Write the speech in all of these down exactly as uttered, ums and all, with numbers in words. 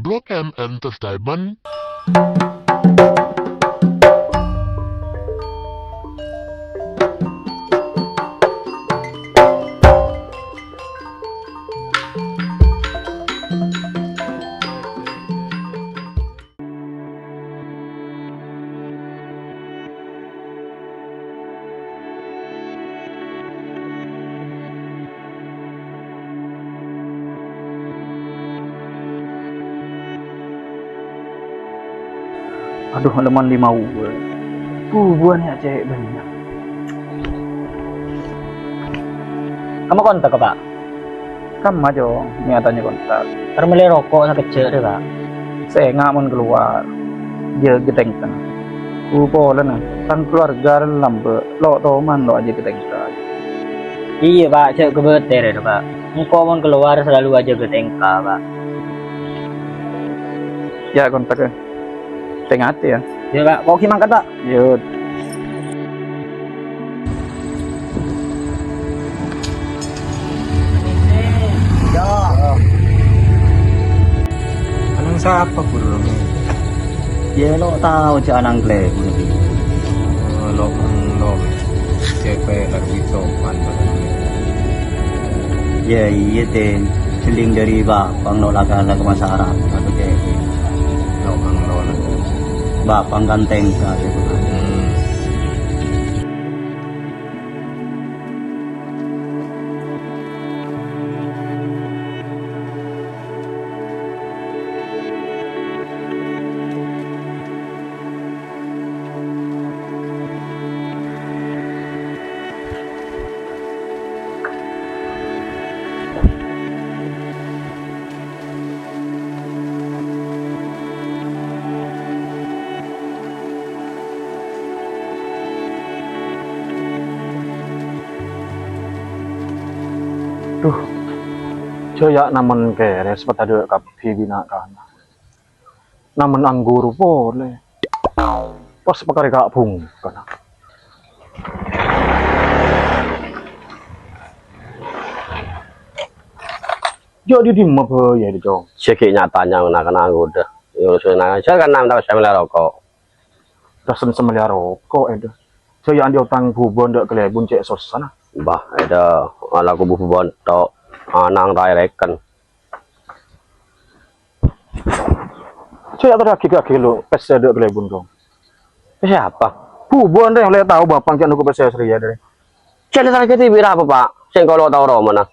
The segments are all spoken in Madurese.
Rock M Entertainment. Adhu, lemman lima uwa. Bubuwan ya, cè' bânnya'. Kamma kontak, Pak? Kamma, Cong, mè' atanya kontak. Ter mellè roko' sakejjhâ' rè, Pak. Sènga' mon kalowar. Jâgâ tèngka. Ku polana, tang kalowarga rè lambâ', lo' toman lo' ajâgâ tèngka. Iyâ, Pak, jâ' kabâtèrè, Pak. Engko' mon kalowar salalu ajâgâ tèngka, Pak. Ya, kontak, ya. Tè-ngatè, ya. Iyâ, Pak. Kok ghi' mangkat, Pak? Yud. Anang sapa, Bro? Yâ, lo' tao jâ' anang kalèbun. Oh, lo' mendong. Cepè lagi sopan. Yâ, iyâ, Tin. Seling dâri Bapang lo' la-kala ka masyarakat, oke. Lo' mendong. Bapang kan tèngka, ya, Bro. Hmm. Dhu, jâ' ya' namen kèrè sè patadâ' kabbhi bi' na'-kana'. Namen angguru polè. Pas pakarè ka' bungkana. Jâ' dhi dimma bhâi, Cong? Sè ghi' nya-tanya na'-kana' anggodhâ. Yâ, sè nanya, sè kan nanta sè mellè roko'. Rasan sè mellè roko', èdhâ. Jâ' ya' andi' otang bubuwan dâ' kalèbun cè' sossana. Bah, èdhâ, alako bubuwan to', anang taèrèken. Jâ' ya' tadâ' aghi-aghi lo, pèssè dâ' kalèbun, Cong. Pèssè apa? Bubuwan rè, ollè tao Bapang cè' noko pèssè sarèya, dâri. Cè' la tarjâdhi bi' rapa, Pak? Sèngko' lo' tao romana.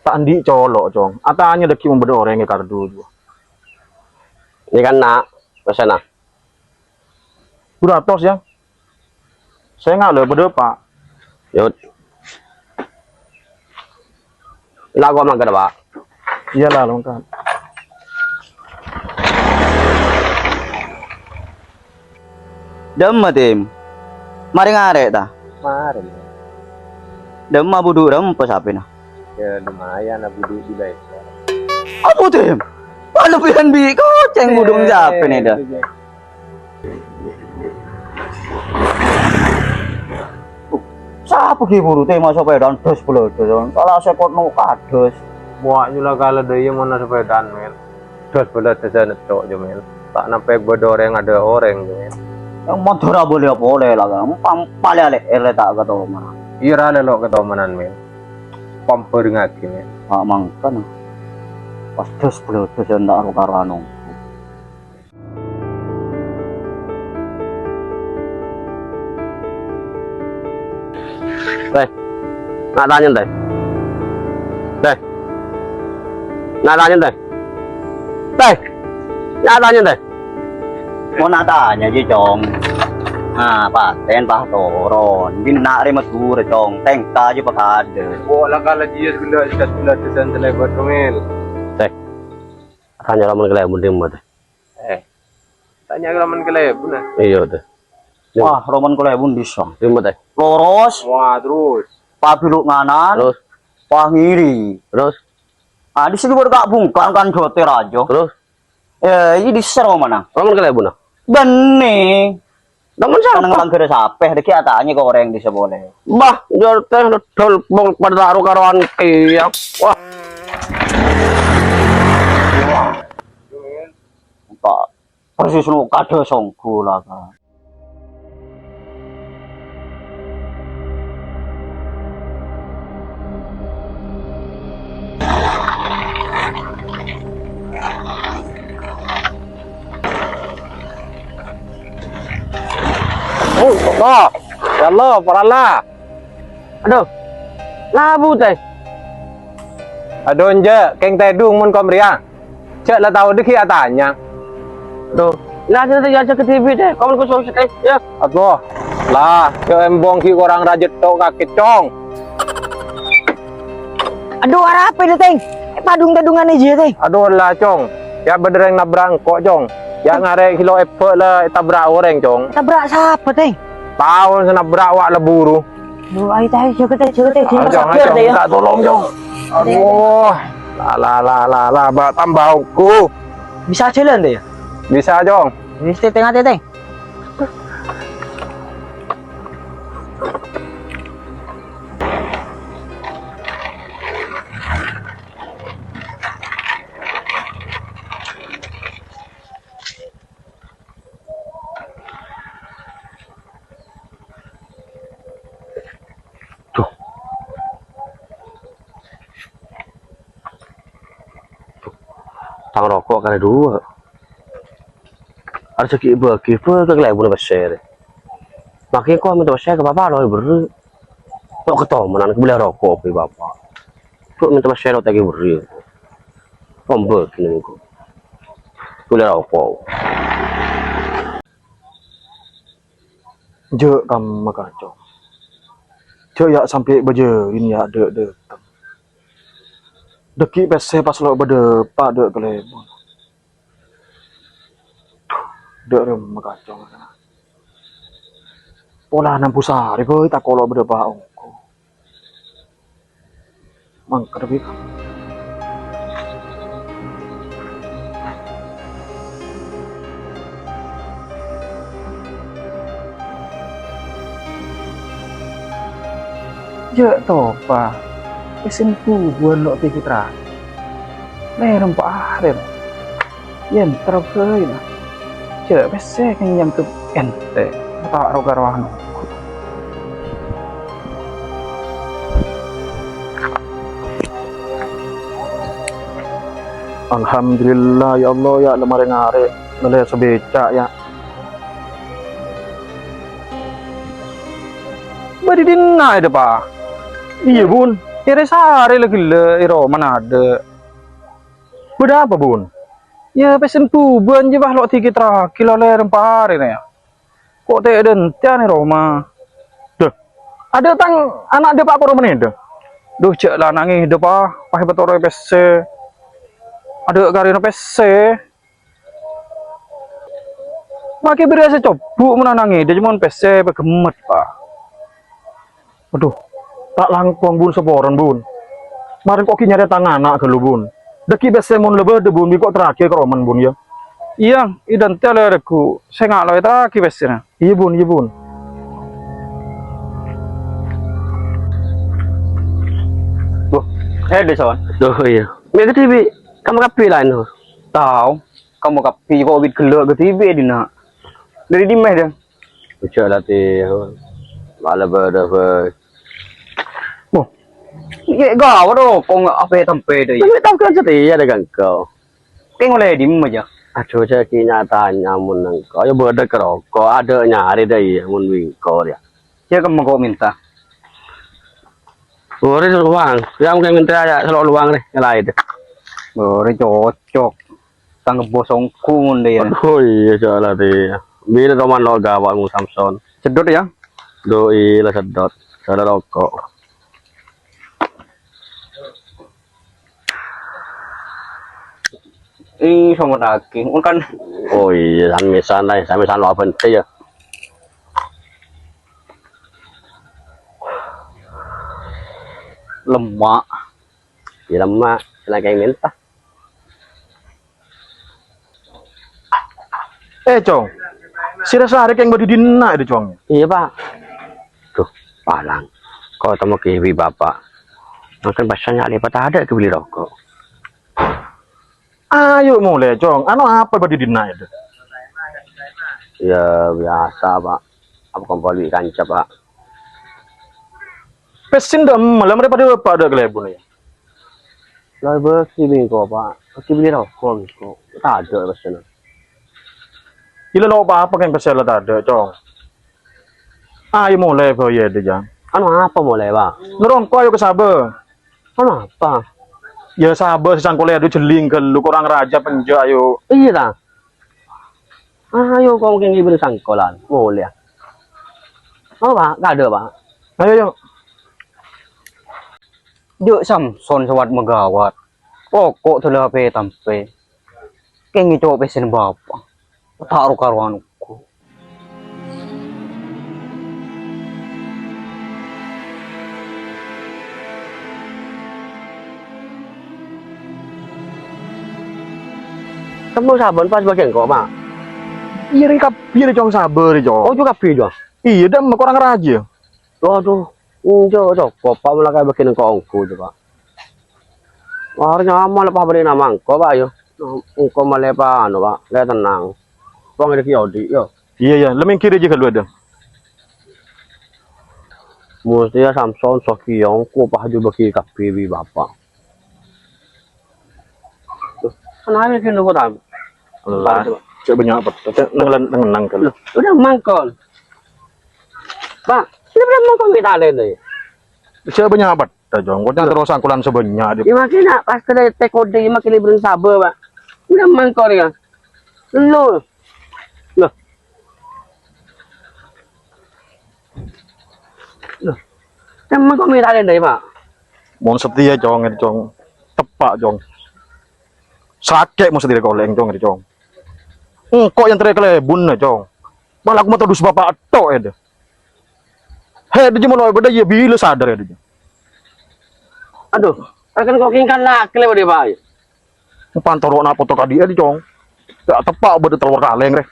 Ta' andi' colo', Cong. Atanya dâggi' mon bâdâ orèng è kardhu, jhuwa. Nèka, Na', pèssèna. Dhu ratos, ya. Sènga' lo, bâdâ, Pak. Yud. La, ko' mangkat, Pak. Iyâ, la, mangkat. Dâmma, Tim? Marè ngarè', ta? Marè. Dâmma budhu' rempa sapèna? Ya, lumayan, budhu' di bâi. Apa, Tim? Palebbiyân bi' kocèng budhu' sapèna, dâ? Sapa ghi' buru tema sapèdaan dhâs-bâlâdhâs, kala sèkot no kadhâs. Wa' nyula kala dâ' iyâ monna sapèdaan, Mèl. Dhâs-bâlâdhâsân ètto', jâ, Mèl. Ta' nampè bâdâ orèng adâ' orèng, jâ, Mèl. Yang mandhâr abâliyâ polè la, kan. Pampalè alè' èrè ta' katomanan. Iyâ ra lè lo' katomanan, Mèl. Pambhârengngaghi, Mèl. A' mangkana. Pas dhâs-bâlâdhâsân ta' ro-karo ano. Tè. Na' tanya, Tè. Tè. Na' tanya, Tè. Tè. Na' tanya, Tè. Mon atanya jiyâ, Cong. Ah, patèn pas toron. Binna' rè Madhurâ, Cong. Tèngka jiyâ pakadâ. Kok la kala jiyâ ghellâ' sèkat ghellâ' dâsân salèbât, Mèl. Tè. Tanya roman kalèbun dimma, Tè. Eh, tanya roman kalèbun, ah. Iyâ, Tè. Wah, roman kalèbun bisa. Dimma, Tè? Loros. Wah, terros? Pabiluk nganan. Terros? Pangiri. Terros? Ah, di sini baru kak bungkang kan jote rajo. Terros? Eh, ini di sero mana? Roman kalèbun, ah? Benne. Roman sapa? Nang langgar sapè, dâggi' atanya kok orèng di sapolè. Bah, jâr tè dol pong padâ ro-karowan kèya. Wah. Persis lo kada songko lah, Kak. Oh, Allah. Ya Allah, parallah. Adhu, labu, Tèng. Adhu, enjâ', kèng tèdung mon kom rèya. Jâ' la tao dâggi' atanya. Adhu, la jâ' jâ' ka dhibi', Tèng. Kom kosong sèttè, yâ. Adhu, la, jâ' embong ghi' korang rajâ tho' kakè, Cong. Adhu, arapa rèya, Tèng? È padung-tèdungan jiyâ, Tèng. Adhu, la, Cong. Yâ bâdâ rèng nabrak engko', Cong. Yâ ngarè' ghi' lo' èbâ' la ètabrak orèng, Cong. Tabrak sapa, Tèng? Tao sè nabrak wa' la buru. Duh, ayo, Tèng, jâgâ, Tèng, jâgâ, Tèng. Ayo, Cong, ayo, Cong, minta tolong, Cong. Aduh. La, la, la, la, la, ba-, tambah onggu. Bisa jhâlân, Tèng, yâ? Bisa, Cong. Wis, Tèng, Tèng, Tèng. Duh. Duh. Tang roko' karè duwâ'. Arè sè ghi' bâgi bâ' ka kalèbunna pèssè rè. Makè engko' mènta pèssè ka bapa' lo' èberri'. Lo' katomanan kabelliyâ roko' bi' bapa'. Lo' mènta pèssè lo' ta' èberri'. Lo' bâgi nèng engko'. Kabelliyâ roko'. Jâ' kamma kacong. Jâ' yâ' sampè' bâjârin yâ' dâ'-dâteng. Dâggi' pèssè pas lo' bâdâ pa' dâ' kalèbun. Dâ' remma kacong. Polana pusarè bhâi tako' lo' bâdâ pa' onggu. Mangkat, Bib. Jâ' topa, pèssèna bhubuwân lo' tèkè tra. Lèrèm pa' arèm. Yèn terro bhâi, na. Jâ' pèssè kèng nyangkep èntè', ta' ro-karowan. Alhamdulillah, ya Allah, ya, la marè ngarè', ngallè sabèca', ya. Bâdâ è dinna', è dâpa'? Iyâ, Bun. Èrè sarè la ghellâ' è romana adâ'. Bâdâ apa, Bun? Yâ, pèssèna bhubuwân jiyâ, bâ, lo' tèkè tra ghi' lo' lèrèm pa' arèm, yâ. Ko' tè' dântèyan è roma. Dâ, adâ' tang ana' dâpa' ko' romana dâ. Dhu, jâ' la nangès dâpa', pas èpatorè pèssè. Adâ' karèna pèssè. Makè bâriyâ sè cobu' mon nangès dâ, coma pèssè paghemmet, Pa'. Adhu, ta' langkong, Bun, saporana, Bun. Marèna ko' ghi' nyarè tang ana' ghâllu, Bun. Dâggi' pèssè mon la bâdâ, Bun, bi' ko' traghi ka romana, Bun, yâ. Iyâ, è dântè' la règgu, sènga' lo' ètraghi pèssèna. Iyâ, Bun, iyâ, Bun. Wah, eh, Dison. Oh, iyâ. Mè' kadhibi', kamma kabbhi laèn, oh. Tao, kamma kabbhi ko' bit ghellâ' kadhibi' è dinna'. Dâri dimma, Dâ? Ojo latih, malah bâdâ, bâi. Wah, iyâ gawat, oh, ko' nggak apa-apa, Dâ, yâ? Tapi tahu kan setia dengan kau. Kèng ollè dimma, jâ? Adhu, jâ' ghi' nya-tanya mon engko'. Yâ bâdâ ka roko', adâ' nyarè dâ iyâ mon bi' engko' rèya. Jâ' kemma ko' mènta. Orèng lowang, yâ mungkin mènta yâ solo' lowang rè, nyalaè dâ. Orèng cocok. Tang bosong kumun dâ iyâ. Oh iyâ, jâ' la dâ. Bilâ roman lo' gawat mon Samson. Sedot yâ. Doi la sedot. Sala roko'. Ih, sama daging. Kan. Oh iyâ, san-mèsan la, san-mèsan lo' abhânte yâ. Lemak. Yâ lemak, sènga' kèng mènta. Eh, Cong. Sèra sarè kèng bâdâ è dinna' è dâ, Cong? Iyâ, Pa'. Dhu, palang. Ko' temmo ghi' bi' bapa'. Mangkèn pas nya' lèbât adâ' kabelli roko'. Ayo molè, Cong. Ano apa bâdâ è dinna' è dâ? Ya, biasa, Pak. Apa kembali kanca, Pak? Pèssèna dâ' emma, la marè padâ bâpa' dâ' kalèbunna, yâ. La bâgi bi' engko', Pak. Bâgi bâli roko' bi' engko'. Tadâ' pèssèna. Iyâ la, lo' pa-apa kèng pèssè la tadâ', Cong. Ayo molè, Boy, yâ, dâ', Jang. Anu apa molè, Pak? Noro' engko' ayo ka sabâ. Anu apa? Yâ, sabâ sè sangkolla adu jhelling ghâllu, korang rajâ penjâ', ayo. Iyâ, ta? Ayo, kong kèng ibu sangkolan. Molè. Oh, Pak, tadâ', Pak. Ayo, ayo. Jhâ' Samson sè wat-maghâwat. Roko' dâlâ pè-tampè. Kèng ngèco' pèssèna bâpa'. Ta' ro-karowan engko'. Temmo sabâna pas bâgi engko', Pak. Iyâ, rè kabbhi rè, Cong, sabâ rè, Cong. Oh, jhâ' kabbhi, Cong. Iyâ, dâ' emma korang rajâ. Waduh, enjâ' cokop, Pak, molaè bâgi engko' ongghu, Pak. Wah, arè nyaman lepas bâdâ nama engko', Pak, yâ. Engko' malè pa anu, Pak, lè tennang. Wong èdhâggi' odi', yâ. Iyâ, iyâ, la mèngghir jâ ghâllu, adâ. Mesti yâ Samson, Sogi, yâ, engko' pas jhâ' bâgi kabbhi bi' bâpa'. Kenapa gini, kok, Tam? Lah, cek banyak apa? Cek nang, nang, nang, Loh, udah mangkol. Pak, ini udah mangkol kita lain nih. Cek banyak apa? Dah, Jong, kok nyang terus sangkulan sebanyak, Dik. Ya, makanya pas kena tekode, ya, makanya belum sabar, Pak. Udah mangkol, ya. Loh. Loh. Loh. Emang kok minta lain dari, Pak? Mon setia, Cong, ini, Cong. Tepak, Cong. Sakè' mon setia kolèng, Cong, ini, Cong. Engko' yang teriak kelebun, Cong. Malah aku mau todus bapak tok, ya, deh. He, dia cuma lo, pada ya, bila sadar, ya, dia. Aduh, akan kok kingkan lagi lewat dia, Pak. Pantoro' napa to kadi' è, Cong? Ya' teppa' bâdâ telor kalèng, rè.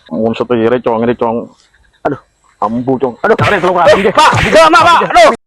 Mon satèya rè, Cong, rè, Cong. Aduh. Ambu, Cong. Aduh. Kalèng telor kalèng, Pak, Pak, Pak, aduh.